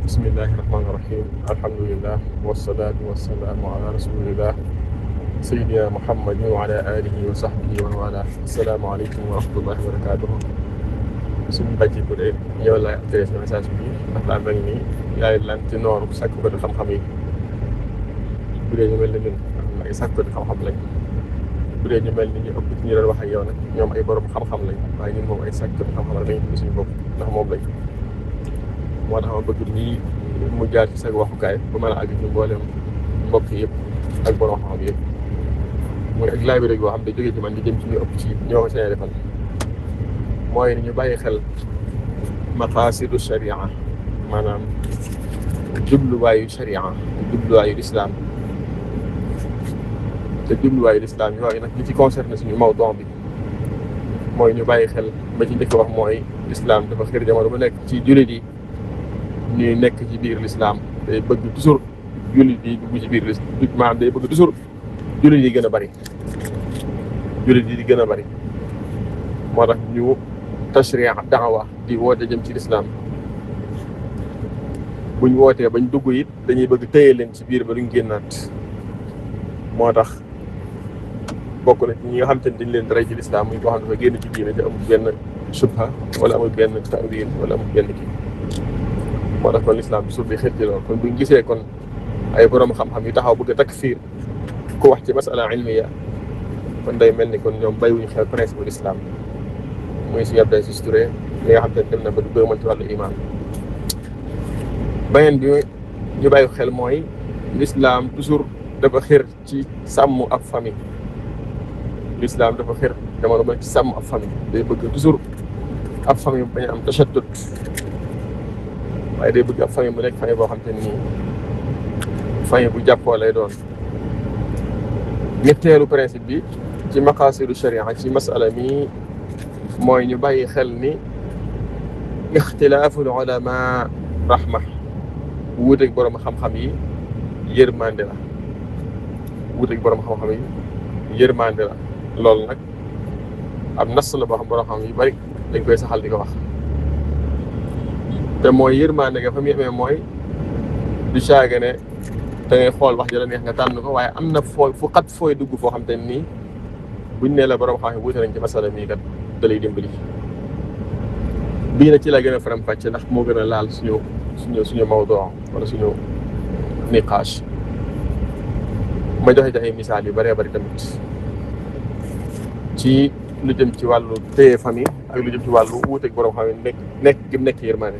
bismillahi rahmaani rahim alhamdulillah wasalaatu wasalaamu ala rasulillah sayidina muhammadin wa ala alihi wa sahbihi wa wala asalaamaaleykum wa rahmatullahi wa barakatuhu suñu bàcci ko de yow la adressé message bi ndax daa mel ni yaay lan ci nooru sàkkukati xam-xam yi bu dee ñu mel ni ñun ay sàkkukati xam-xam lañ bu dee ñu mel ni ñu ëpp ci ñu doon wax ak yow nag ñoom ay borom xam-xam lañ waaye ñun moom ay sàkkukati xam-xam la dañu tudd suñu bopp ndax moom lañ moo tax ma bëgg nii mu jaar ci sa waxukaay ba mën a àgg ci mboolem mbokk yëpp ak borom xam-xam yëpp mooy ak laaj bi rek boo xam ne jógee ci man di jëm ci ñu ëpp ci ñoo ko seen defal mooy ni ñu bàyyi xel maqaasidu sharia maanaam jubluwaayu sharia jubluwaayu lislaam te jubluwaayu lislaam yooyu nag li ci concerné suñu mawduu bi mooy ñu bàyyi xel ba ci njëkk wax mooy lislaam dafa xër jamono bu nekk ci jullit yi ñuy nekk ci biir lislaam day bëgg toujours jullit yi dugg ci biir lislaam maanaam day bëgg toujours jullit yi gën a bari jullit yi di gën a bari moo tax ñu tashriya daawa di woote jëm ci lislaam buñ wootee bañ dugg it dañuy bëgg téye leen ci biir ba duñ génnaat moo tax bokk na ci ñi nga xam te ne dañ leen rey ci lislaam muy koo xam dafa génn ci diine te amul benn subha wala amul benn tawil wala amul benn kii moo tax kon lislaam bi suuf bi xetti lool kon buñ gisee kon ay borom xam-xam yu taxaw bëgg a takfiir ku wax ci masala ilmiya kon day mel ni kon ñoom bàyyiwuñu xel principe bu lislaam muy si Abdoulaye Ciss Touré li nga xam te ne dem na ba du gëmal ci wàllu iman beneen bi ñu bàyyi xel mooy lislaam toujours dafa xër ci sàmm ab famille lislaam dafa xër jamono ba ci sàmm ab famille day bëgg toujours ab famille bañ a am tashaddud waaye day bëgg ab famille bu nekk famille boo xam te nii famille bu jàppoo lay doon ñetteelu principe bi ci maqaasidu sharia ci masala mi mooy ñu bàyyi xel ni ixtilaaful ulama rahma wuuteeg borom xam-xam yi yërmande la wuuteeg borom xam-xam yi yërmande la loolu nag ab nas la boo xam borom xam yu bari dañ koy saxal di ko wax te mooy yërmande nga fa mu yemee mooy du caaga ne da ngay xool wax ja la neex nga tànn ko waaye am na fooy fu xat fooy dugg foo xam te nii buñ nee la borom xam-xam wuute nañ ci masala mii kat da lay dimbali bii na ci la gën a faram-fàcce ndax moo gën a laal suñu mawduu wala suñu niqaash ma joxe ci ay misaal yu bëree bëri tamit ci lu jëm ci wàllu téye famille ak lu jëm ci wàllu wuuteeg borom xam ne nekk gi mu nekk yërmande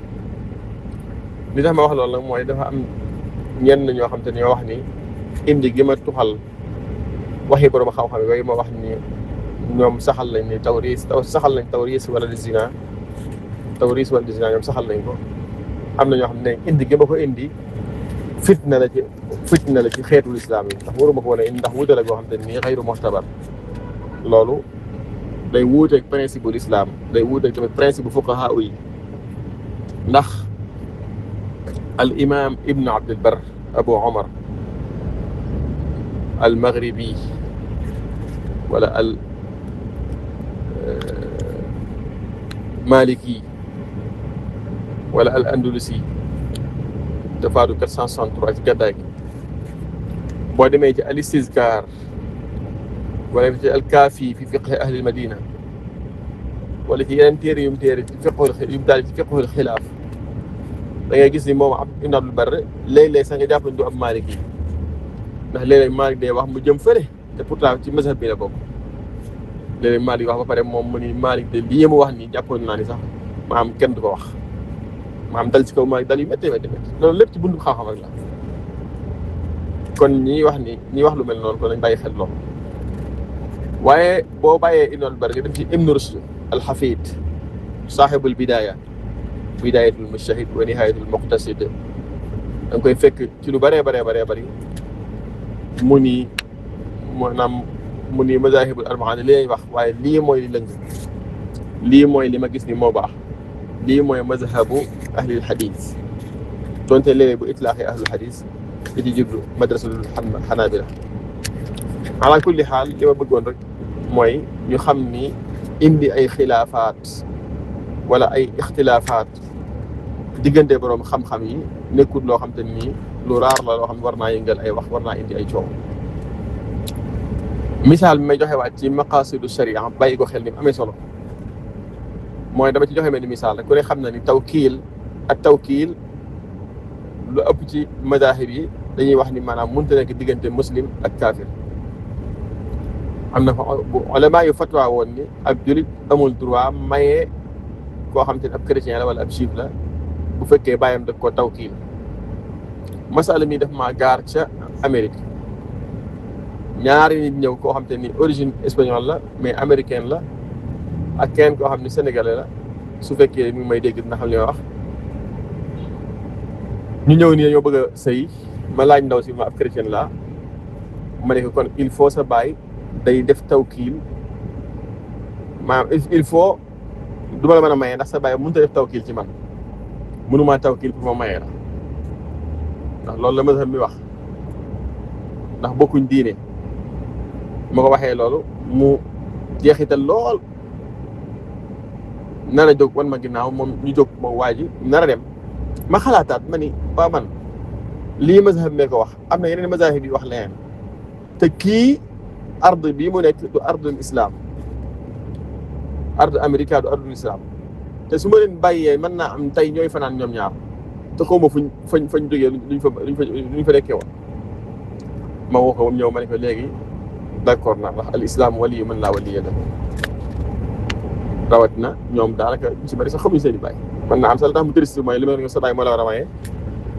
li tax ma wax loolu nag mooy dafa am ñenn ñoo xam te ne ñoo wax ni indi gi ma tuxal waxi borom xam-xam yooyu ma wax ni ñoom saxal nañ ni tawriis wala di zina tawriis wala di zina ñoom saxal nañ ko am na ñoo xam ne indi gi ma ko indi fitna la ci xeetul islam yi ndax waruma ko woon a indi ndax wuute la goo xam te nii xayru muxtabar loolu day wuuteeg principe bu l'islam day wuuteeg tamit principe bu fuqahaa yi ndax al imam ibn abdul bar abu omar al maghribi wala al maliki wala al andalusi dafaatu 463 ci gàddaay gi boo demee ci al istizkar wala ci al kaafi fi fiqhi ahli madina wala ci yeneen téere yum téere ci fiqhul xilaaf da ngay gis ni moom ibn abdul bar léeg-léeg sax nga jàpp ne du ab maliki ndax léeg-léeg malik day wax mu jëm fële te pourtant ci mazhab bi la bokk léeg-léeg malik wax ba pare moom mu ni malik de lii mu wax nii jàppoon naa ni sax maam kenn du ko wax maam dal ci kaw malik dal yu méttee loolu lépp ci buntu xam-xam rek la kon ñi wax lu mel noonu kon nañ bàyyi xel loolu waaye boo bàyyee ibn abdul bar nga dem ci ibn rushd al hafid saaxibul bidayatul mujtahid wa nihayatul muqtasid da nga koy fekk ci lu bëree bëri mu ni maanaam mu ni mazahibul arbaa li lay wax waaye lii mooy li lëng lii mooy li ma gis ni moo baax lii mooy mazhabu ahlil hadis donte léeg-léeg bu itlaaxee ahlul hadis di ci jublu madrasatul xanaabila ala kulli xaal li ma bëggoon rek mooy ñu xam ni indi ay xilaafaat wala ay ixtilaafaat diggante boroom xam-xam yi nekkul loo xam te nii lu raar la loo xam war naa yëngal ay wax war naa indi ay coow. misaal bi may joxe waat ci maqasidu sharia bàyyi ko xel ni mu amee solo mooy dama ci joxe mel ni misaal rek ku ne xam na ni tawkiil ak tawkiil lu ëpp ci madahib yi dañuy wax ni maanaam mënut a nekk diggante muslim ak kaafir. am na fa bu ulama yu fatwa woon ni ab julit amul droit maye koo xam te ne ab chrétien la wala ab juif la bu fekkee bàyyam daf ko tawkiil. masala mi daf maa gaar ca Amérique ñaari nit ñëw koo xam te ni origine espagnole la mais américaine la ak kenn koo xam ni sénégalais la su fekkee mi ngi may dégg dina xam li ma wax. ñu ñëw nii dañoo bëgg a sëy ma laaj ndaw si ma ab chrétien la ma ne ko kon il faut sa baay day def tawkiil maanaam il faut du ma la mën a maye ndax sa baay mënut a def tawkiil ci man mënumaa tawkiil pour ma maye la ndax loolu la mazhab mi wax ndax bokkuñ diine. ma ko waxee loolu mu jeexital lool nar a jóg wan ma ginnaaw moom ñu jóg moom waa ji nar a dem ma xalaataat ma ni waaw man lii mazhab mee ko wax am na yeneen mazahib yi wax leneen te kii ard bii mu nekk du ardul islam ard américain du ardul islam te su ma leen bàyyee mën naa am tey ñooy fanaan ñoom ñaar te xaw ma fañ jógee luñ fa nekkee woon ma woo ko ba mu ñëw ma ne ko léegi d'accord naa ndax al islam wali yu mën laa waliya la rawatina ñoom daanaka ñu si bëri sax xamuñ seen i baay mën naa am sax la tax mu triste mooy li ma ne sa baay moo la war a maye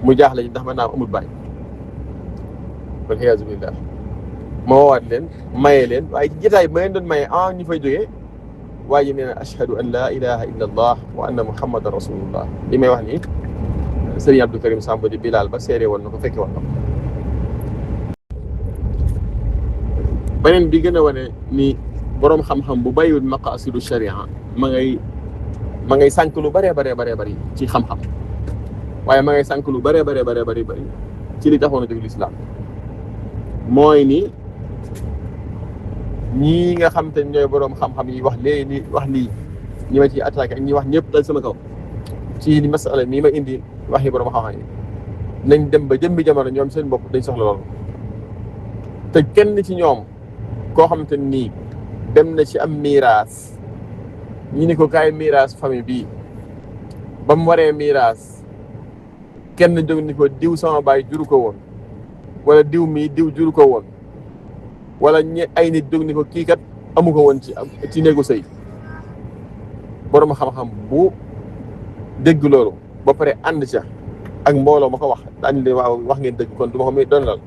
mu jaaxle ci ndax mën naa am amul baay wal iyaazu billah ma woowaat leen maye leen waaye jotaay bi ma leen doon maye ñu fay jógee waa ji nee na ashhadu an laa ilaha illa allah wa anna muhammadan rasulullah li may wax nii Serigne Abdou Karim Samb di Bilal ba seede woon na ko fekke woon na ko. beneen bi gën a wane ni boroom xam-xam bu bàyyiwul maqasidu sharia ma ngay sànq lu bëree bëri ci xam-xam waaye ma ngay sànq lu bëree bëri ci li taxoon a jóg lislaam mooy ni ñii nga xam te ñooy boroom xam-xam yi wax léegi ni wax lii ñi ma ciy attaqué ak ñi wax ñëpp dal sama kaw ci masala mii ma indi wax yi boroom xam-xam yi nañ dem ba jëmbi jamono ñoom seen bopp dañ soxla loolu te kenn ci ñoom koo xamante nii dem na ci am miiraas ñu ni ko kaay miiraas famille bii ba mu waree miiraas kenn jóg ni ko diw sama baay juru ko woon wala diw mii diw juru ko woon wala ay nit jóg ni ko kii kat amu ko woon ci néegu sëy borom xam-xam bu dégg loolu ba pare ànd ca ak mbooloo ma ko wax daañu leen waaw wax ngeen dëgg kon du ma ko muy doon lal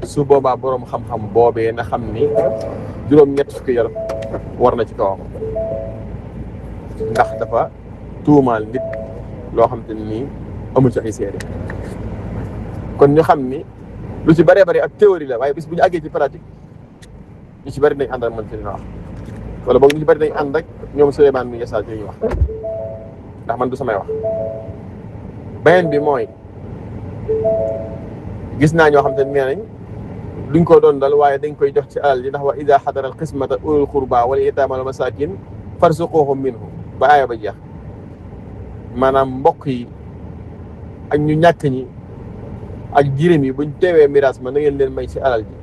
su boobaa boroom xam-xam boobee na xam ni juróom-ñett fukki yar war na ci kawam ndax dafa tuumaal nit loo xam te nii amul ci ay seede kon ñu xam ni lu ci bëree bëri ak théorie la waaye bis bu ñu àggee ci pratique ñu ci bëri nañ ànd ak man ci li wax wala boog ñu ci bëri nañ ànd ak ñoom Souleymane mi Yassa ci ñu wax ndax man du samay wax. beneen bi mooy gis naa ñoo xam te nee nañ duñ ko doon dal waaye dañ koy jox ci alal ji ndax wa ida xadara al qismata ulul qurba wal yataama wal masakin farzuquhum minhu ba aaya ba jeex maanaam mbokk yi ak ñu ñàkk ñi ak jirim yi buñ teewee miraas ma na ngeen leen may ci alal ji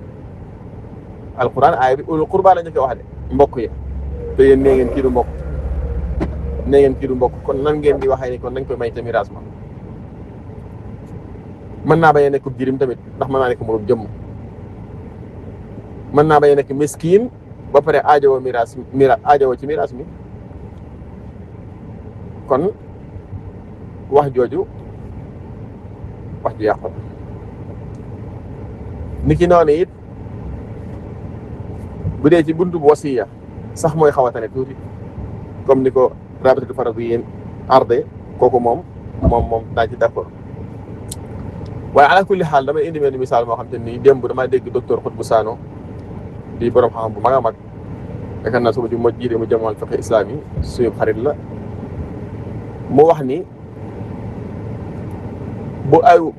alquran aaya bi ulul qurba la ñu ko wax de mbokk yi te yéen nee ngeen kii du mbokk nee ngeen kii du mbokk kon nan ngeen di waxee ni kon nañ koy may te miraas ma mën naa bañ a nekk jirim tamit ndax mën naa nekk moom jëmm mën naa bañ a nekk miskin ba pare aajowoo aajowoo ci miraas mi kon wax jooju wax ju yàqu ni ki noonu it bu dee ci buntu bu wasiya sax mooy xaw a tane tuuti comme ni ko rabitatul faradiyyin arde kooku moom daa ci d'accord waaye ala kulli xaal damay indi benn misaal moo xam te ni démb damaa dégg docteur Khoutbou Sano di borom xam bu mag a mag yaakaar naa suba ji moo jiite mu jëmal fiqh islam yi suñu xarit la mu wax ni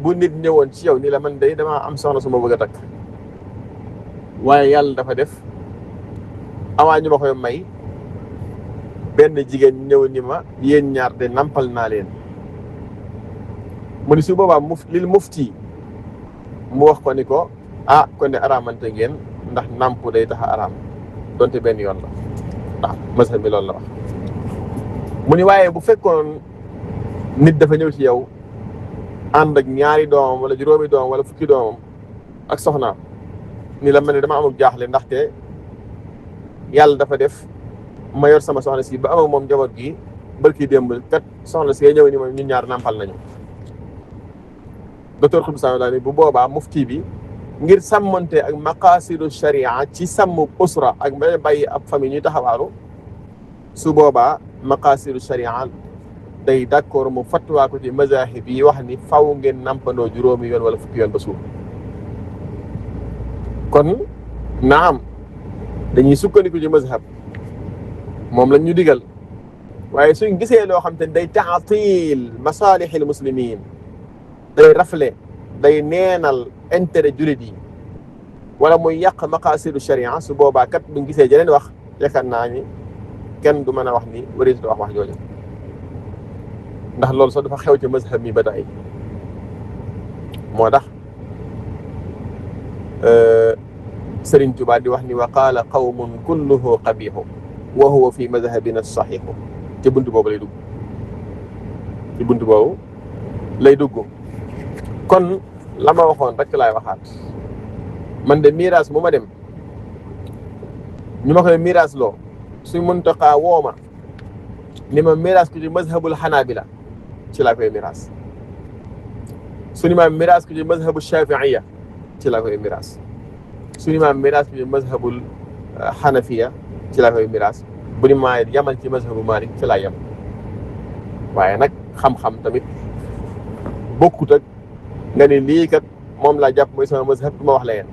bu nit ñëwoon ci yow ni la man day damaa am soxna su ma bëgg a takk waaye yàlla dafa def avant ñu ma koy may benn jigéen ñëw ni ma yéen ñaar de nampal naa leen mu ni su boobaa lil mufti mu wax ko ni ko ah kon ne araamante ngeen ndax nàmp day tax a araam donte benn yoon la ndax mazhab bi loolu la wax. mu ni waaye bu fekkoon nit dafa ñëw ci yow ànd ak ñaari doomam wala juróomi doomam wala fukki doomam ak soxnaam ni la mel ne dama amul jaaxle ndaxte yàlla dafa def ma yor sama soxna si ba am ak moom njaboot gi barki démb kat soxna si ñëw ni ma ñun ñaar nàmpal nañu. docteur Khoudou daal ni bu boobaa mufti bi ngir sàmmante ak maqaasidu sharia ci sàmm usra ak ba bàyyi ab famille ñuy taxawaalu su boobaa maqaasidu sharia day d'accord mu fatwa ko ci mazahib yi wax ni faw ngeen nampandoo juróomi yoon wala fukki yoon ba suuf kon naam dañuy sukkandiku ci mazhab moom lañ ñu digal waaye suñ gisee loo xam te ne day taatil masalihil muslimin day rafle day neenal intérêt jullit yi wala muy yàq maqaasidu sharia su boobaa kat buñ gisee jeneen wax yaakaar naa ni kenn du mën a wax ni waritu wax jooju ndax loolu sax dafa xew ci mazhab mi ba tey moo tax Sëriñ Tuubaa di wax ni wa qaala qawmun kulluhu qabihu wa huwa fi mazhabina saxihu ci buntu boobu lay dugg ci buntu boobu lay dugg kon la ma waxoon rek laay waxaat man de miraas mu ma dem ñu ma koy miraas loo suñ Muntaqa wooma ni ma miraas ko ci mazhabul xanaabila ci laa koy miraas suñu maam miraas ko ci mazhabul shafiiya ci laa koy miraas suñu maam miraas ko ci mazhabul xanafiya ci laa koy miraas bu ni maa yamal ci mazhabu Malik ci laa yem waaye nag xam-xam tamit bokkut ak nga ne lii kat moom laa jàpp mooy sama mazhab du ma wax la yeen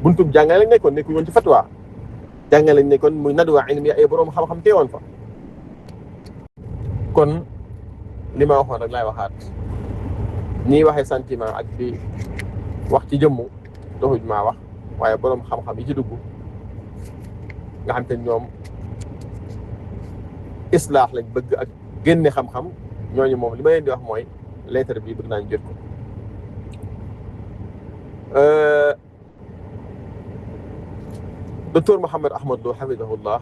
buntub jàngale lañ nekkoon nekku woon ci fatwa jàngale lañ nekkoon muy nadwa ilmi ay boroom xam-xam teewoon fa kon li ma waxoon rek laay waxaat ñiy waxee sentiment ak di wax ci jëmmu doxuñ maa wax waaye boroom xam-xam yi ci dugg nga xam te ñoom islaax lañ bëgg ak génne xam-xam ñooñu moom li ma leen di wax mooy lettre bi bëgg naa ñu jot ko docteur Mouhamed Ahmad Lo hafidahullah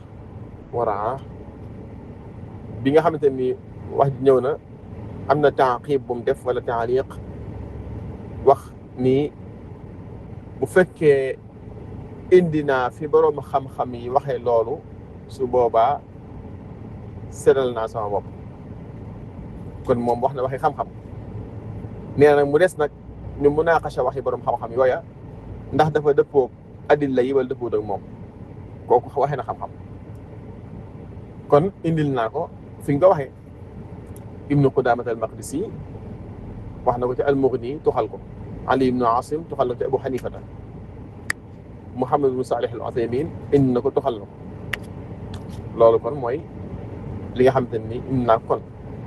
waraa bi nga xamante ni wax ji ñëw na am na taaqib bu mu def wala taaliq wax ni bu fekkee indi naa fi boroom xam-xam yi waxee loolu su boobaa seddal naa sama bopp kon moom wax na waxi xam-xam nee na nag mu des nag ñu munaqasha waxi boroom xam-xam yooya ndax dafa dëppoo adilla yi wala dëppoo ak moom kooku waxee na xam-xam kon indil naa ko fi nga ko waxee ibnu Qudaamat al-Maqdisi wax na ko ci al-Mughni tuxal ko Ali ibnu Asim tuxal na ko ci Abu Hanifata Muhammad ibnu Salih al-Uthaymin indi na ko tuxal na ko loolu kon mooy li nga xamante ni indi naa ko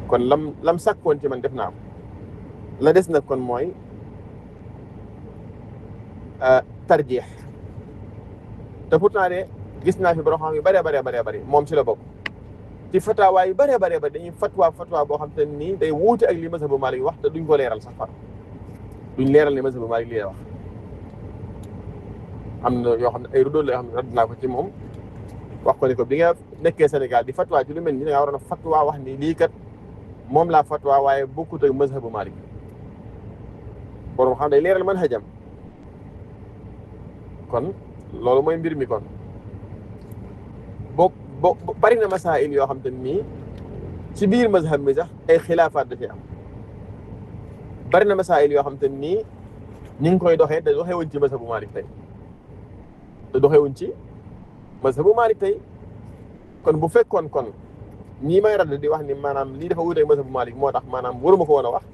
kon lam sàkkoon ci man def naa ko la des nag kon mooy tarjeex te pourtant de gis naa fi borom xam yu bëree bëri moom ci la bokk ci fatwa yu bëree bëri dañuy fatwa boo xam te nii day wuute ak li mazhabu Maalik wax te duñ ko leeral sax far duñ leeral li mazhabu Maalik li lay wax am na yoo xam ne ay rudool la yoo xam ne radd naa ko ci moom wax ko ni ko bi nga nekkee Sénégal di fatwa ci lu mel ni da ngaa waroon a fatwa wax ni lii kat moom laa fatwa waaye bokkut ak mazhabu Maalik borom xam day leeral manhajam kon loolu mooy mbir mi kon boo bari na masaa'il yoo xam te nii ci biir mazhab mi sax ay xilaafaat da ci am bari na masaa'il yoo xam te nii ñi ngi koy doxee te doxewuñ ci mazhabu Maalik tey te doxewuñ ci mazhabu Maalik tey kon bu fekkoon kon ñii may radd di wax ni maanaam lii dafa wuuteeg mazhabu Maalik moo tax maanaam waruma ko woon a wax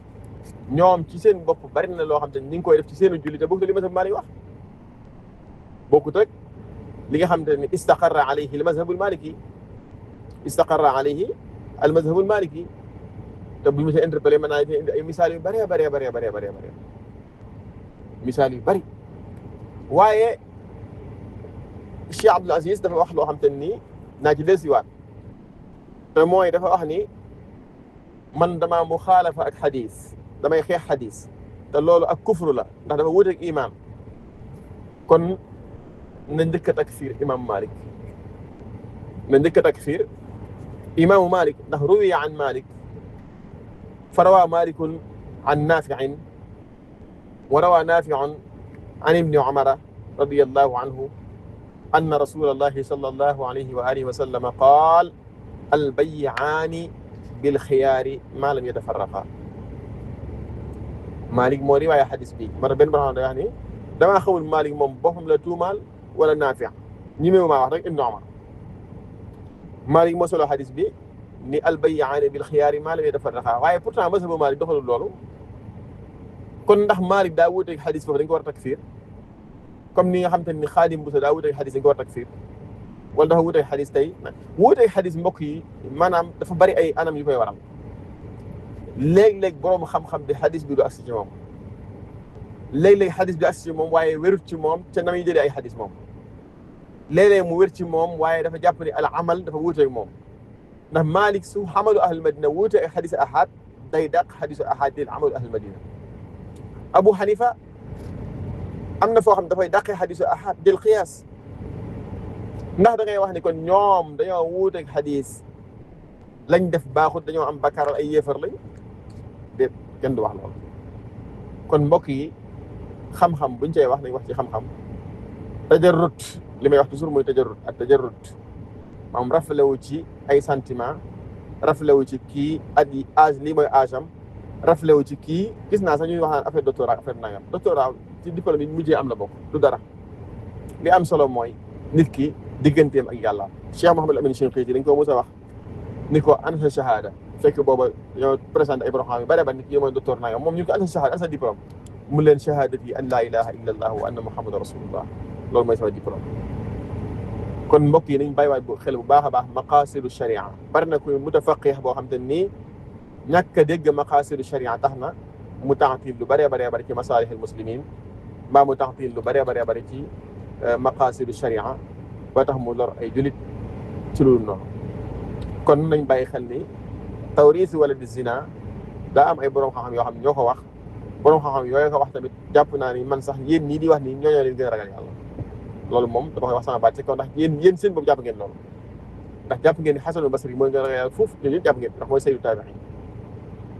ñoom ci seen bopp bari na loo xam te ñi ngi koy def ci seenu julli te bokkut li mazhabu Maalik wax bokkut rek li nga xam te ne istaqarra alayhi al mazhabul maliki istaqarra alayhi al mazhabul maliki te bu ñu see interpellé mën naa indi ay misaal yu bëree misaal yu bëri waaye Cheikh Abdoul Aziz dafa wax loo xam te nii naa ci dellusiwaat te mooy dafa wax ni man damaa muxaalafa ak xadis damay xeex xadis te loolu ak kufru la ndax dafa wuuteeg iman kon na njëkk a takfir imam Malik na njëkk a takfir imaamu Malik ndax ruwiya an Malik فروى مالك عن نافع وروى نافع عن ابن عمر رضي الله عنه أن رسول الله صلى الله عليه وآله وسلم قال البيعان بالخيار ما لم يتفرقا مالك مو رواية حديث بي مرة بين برهان يعني دما خول مالك موم بوفم لا تومال ولا نافع ñimewu maa wax rek ibnu Umar Malik moo solo xadis bi ni albayyaani bil xiyaari maa lam yatafarraqa waaye pourtant mazhabu Malik doxalul loolu kon ndax Malik daa wuuteeg xadis foofu dañ ko war a takfir comme ni nga xam te ni Xaadim Buso daa wuuteeg xadis dañ ko war a takfir wala dafa wuuteeg xadis tey wuuteeg xadis mbokk yi maanaam dafa bari ay anam yu koy waral léeg-léeg borom xam-xam bi xadis bi du agsi ci moom léeg-léeg xadis bi agsi ci moom waaye wérut ci moom ca na muy jëlee ay xadis moom léeg-léeg mu wér ci moom waaye dafa jàpp ni al amal dafa wuuteeg moom ndax Malik su xamalu ahlul madina wuute ak xadis ahad day dàq xadisu ahad del amalu ahlul madina Abu Hanifa am na foo xam dafay dàqee xadisu ahad del qiyaas ndax da ngay wax ni kon ñoom dañoo wuuteeg xadis lañ def baaxut dañoo am bakkaar ay yéefar lañ déet kenn du wax loolu kon mbokk yi xam-xam buñ cey wax nañ wax ci xam-xam tajarrut li may wax toujours mooy tajarrut ak tajarrut maanaam raflewu ci ay sentiment raflewu ci kii at yi âge lii mooy âge am raflewu ci kii gis naa sax ñuy wax naan affaire doctorat affaire nangam doctorat ci diplôme yi mujjee am la bokk du dara li am solo mooy nit ki digganteem ak yàlla Cheikh Mouhamadou Amine Shinqiti dañ ko mos a wax ni ko an sa shahada fekk booba ñoo présenté ay borom xam yu bare ba nit ki mooy docteur nangam moom ñu ko an sa shahada an sa diplôme mu leen shahadati an laa ilaha illa allah wa anna muhammadan rasulullah loolu mooy sama diplôme kon mbokk yi nañ bàyyiwaat bu xel bu baax a baax maqaasidu sharia bari na ku mutafaqih boo xam te nii ñàkk a dégg maqaasidu sharia tax na mu taxtil lu bëree bëree bëri ci masaalihil muslimin mbaa mu taxtil lu bëree bëree bëri ci maqaasidu sharia ba tax mu lor ay julit ci loolu noonu kon nañ bàyyi xel ni tawriis wala di zina daa am ay borom xam-xam yoo xam ñoo ko wax borom xam-xam yooyu ko wax tamit jàpp naa ni man sax yéen ñii di wax ni ñooñoo leen gën a ragal yàlla loolu moom dama koy wax sama baat ci kaw ndax yéen seen boobu jàpp ngeen loolu ndax jàpp ngeen ni Xasanul Basri mooy gën a ragal yàlla foofu ñun ñëpp jàpp ngeen ndax mooy sayyidu taabiin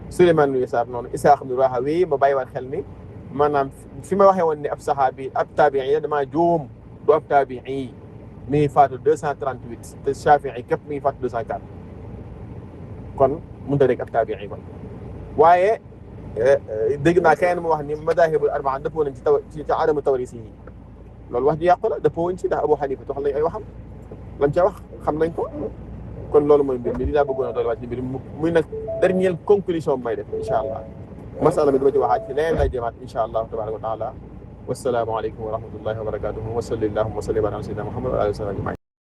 Suleymaan ibn Yasaar noonu Isaaq ibn Rahawi ma bàyyiwaat xel ni maanaam fi ma waxee woon ni ab saxaabi ab taabiin yi damaa juum du ab taabiin yi mi ngi faatu 238 te Shaafi'i képp mi ngi faatu 204 kon mënut a dégg ab taabiin yi kon waaye dégg naa keneen mu wax ni madaahibul arbaa dëppoo nañ ci adamu tawriis yi loolu wax ji yàqu la dëppoo wuñ ci ndax Abu Hanifa tox lañ ay waxam lam ca wax xam nañ ko kon loolu mooy mbir mi li laa bëggoon a doole waat ci mbir muy nag dernière conclusion bi may def incha allah masala bi dama ci waxaat ci leneen lay jëmaat incha allah tabaraka wa taala wassalaamu aleykum wa rahmatullahi wa barakatuhu wa sallallahu wa sallim ala sayyidina Muhammad wa alihi wa sahbihi ajmain